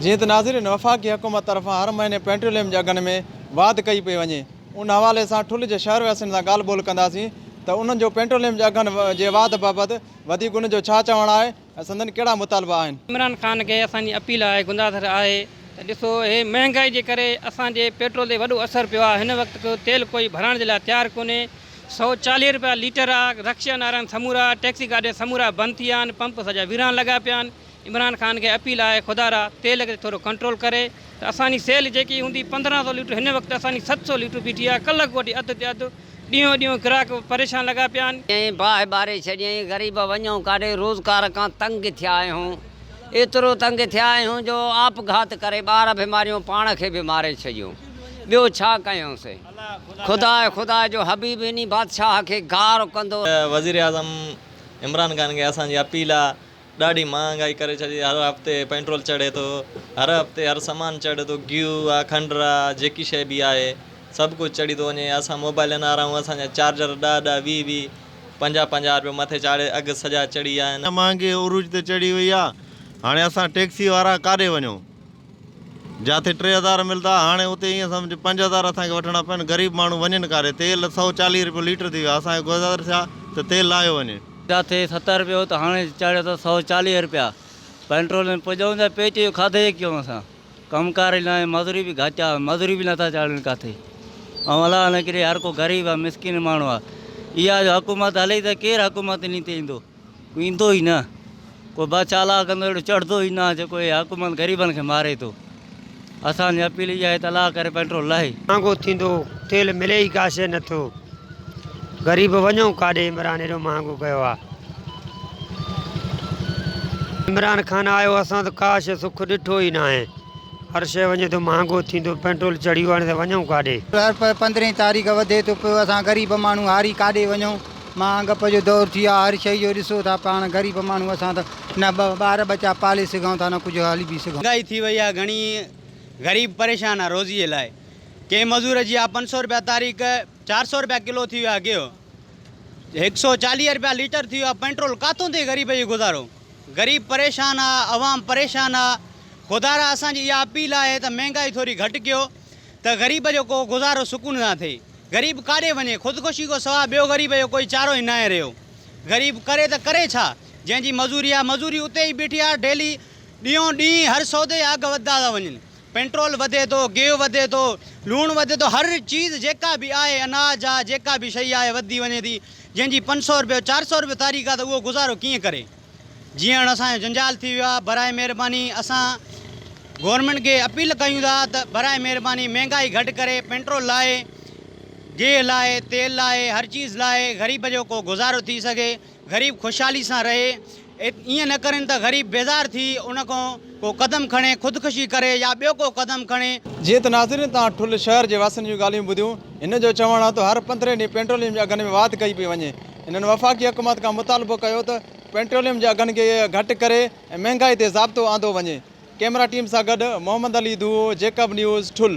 جيئن ته ناظرين وفاقي حڪومت طرفان هر مهيني پيٽروليم جي اگهن ۾ واڌ ڪئي پئي وڃي ان حوالي سان ٺل جي شهر واسين سان ڳالهه ٻولهه ڪنداسين ته انهن جو پيٽروليم جي اگهن جي واڌ بابت وڌيڪ انهن جو ڇا چوڻ آهي ۽ سندن ڪهڙا مطالبا آهن. عمران خان کي اسان جي اپيل آهي گذارش آهي ته ڏسو هي مهنگائي جي ڪري اسان جي پيٽرول تي وڏو اثر پيو آهي هن وقت ڪو تيل ڪوئي ڀرائڻ جي لاء تيار ڪونهي 140 رپيا ليٽر آهي رڪشن وارن سمورا ٽيڪسي گاڏيون سمورا بند ٿي ويا آهن پمپ سڄا ويران لڳا پيا آهن عمران خان کي اپيل آهي خدارا تيل کي ٿورو ڪنٽرول ڪري ته اسان جي سيل جيڪي هوندي 1500 ليٽر هن وقت اسان جي 700 ليٽر بيٺي آهي ڪلهه کان وٺي اڌ تي اڌ ڏينهون ڏينهن گراهڪ پريشان لڳا پيا آهن. ائين باهه ٻاري ڇڏيائين، غريب وڃون ڪاڏي، روزگار کان تنگ ٿيا آهيون، ايترو تنگ ٿيا آهيون جو آپگهات ڪري ٻار به ماريون پاڻ کي به ماري ڇڏيون، ٻيو ڇا ڪيونسين. خدا خدا جو حبيب انهي بادشاهه کي گار ڪندو. وزيراعظم عمران خان کي اسان جي اپيل آ ڏاڍي مهانگائي ڪري ڇڏي هر هفتي پيٽرول چڙهي ٿو هر هفتي هر سامان چڙهي ٿو گيهه آ کنڊ آ جيڪي شي به آهي سڀ ڪجهه چڙهي ٿو وڃي اسان موبائلن وارا آهيون اسان جا چارجر ڏهه ڏهه ويهه ويهه پنجاهه پنجاهه روپيو مٿي چاڙهي اگهه سڄا چڙهي ويا آهن. مهانگي عروج تي چڙهي وئي آ هاڻي اسان ٽيڪسي وارا ڪاڏي وڃون جاٿي 3000 ملدا هاڻي اتي ائين سمجهه 5000 اسان کي وٺڻا پون غريب ماڻهو وڃن ڪاڏي تيل 140 روپيو ليٽر ٿي ويو آ اسان کي گذارش آ ته تيل لاهيو وڃي. جاٿي 70 رپيو هو ته هاڻي چڙهيو اٿس 140 رپيا. پيٽرول ۾ پڄون ته پيٽ جو کاڌي جو ڪيون اسان. ڪم ڪار ئي ناهي مزوري به گهٽ آ مزوري به نٿا چاڙهن ڪاٿي. ۽ الله نه ڪري هر ڪو غريب آ مسڪين ماڻهو آ. اها جو حڪومت هلي ته ڪير حڪومت انهي تي ايندو. ڪو ايندو ئي نه. ڪو بادشاهه الله ڪندو اهڙو چڙهندو ئي نه جيڪو هي حڪومت غريبن کي ماري ٿو. اسان جي اپيل اها آهي ته الله ڪري پيٽرول لهي. مهانگو ٿيندو تيل ملي ئي ڪا شي نٿو غريب وڃون ڪاڏي عمران ايڏو مهانگو ڪيو آ. عمران خان آيو اسان ته ڪا شي سک ڏٺو ئي ناهي هر شي وڃي ٿو مهانگو ٿيندو پيٽرول چڙهي ويو هاڻي ته وڃون ڪاڏي. هر پندرهين تاريخ وڌي ٿو پيو اسان غريب ماڻهو هاري ڪاڏي وڃون. مهانگپ جو دور ٿي ويو آهي هر شيء جو ڏسو ٿا پاڻ غريب ماڻهو اسان ته نه ٻار ٻچا پالي سگهون ٿا نه ڪجهه هلي به سگهون. مهانگائي ٿي وئي آ گهڻي غريب پريشان آ روزي جي لاء ڪنهن مزور جي آ 500 رپيا تاريخ 400 رپيا ڪلو ٿي ويو آ گيهه 140 رپيا ليٽر ٿي ويو آ پيٽرول ڪاٿون ٿئي غريب جو گذارو غريب پريشان آ عوام پريشان آ خدارا اسان جي اها اپيل آهي ته مهنگائي ٿوري گهٽ ڪيو ته غريب جو ڪو گذارو سڪون سان ٿئي. غريب ڪاڏي وڃي؟ خودڪشي کان سوا ٻيو غريب جو ڪوئي چارو ئي ناهي رهيو. غريب ڪري ته ڪري ڇا؟ جنهن جي مزوري آ، مزوري اتي ئي بيٺي آ، ڊيلي ڏينهون ڏينهن هر سودي جا اگهه وڌدا ٿا وڃن. پيٽرول وڌي ٿو، گيهه وڌي ٿو، لوڻ وڌي ٿو، هر چيز جيڪا به آهي، اناج آ، جيڪا به شيء آهي وڌدي وڃي ٿي. جنهن جي 500 رپيو، 400 رپيو تاريخ آ ته اهو گذارو ڪيئن ڪري؟ جيئڻ اسان جو جنجال ٿي ويو آهي براء مهرباني اسان گورنمينٽ کي اپيل ڪيون ٿا ته براء مهرباني مهنگائي گهٽ ڪري پيٽرول لاهي گيهه لاهي تيل لاهي هر چيز لاهي غريب جو ڪو گذارو ٿي سگهي غريب خوشحالي سان رهي ائين نه ڪرين ته غريب بيزار ٿي ان کان ڪو قدم کڻي خودڪشي ڪري يا ٻيو ڪو قدم کڻي. جيئن ته ناظرين توهان ٺل شهر جي واسين جون ڳالهيون ٻڌيون هن جو چوڻ آهي ته هر پندرهين ڏينهن پيٽروليم جي اگهن ۾ واڌ ڪئي پئي وڃي هنن وفاقي حڪومت کان مطالبو ڪيو ته پيٽروليم جي اگهن کي گهٽ ڪري ۽ مهنگائي تي ضابطو آندو وڃي. ڪئميرا ٽيم سان گڏ محمد علي ڌوئو، جيڪب نيوز، ٺل.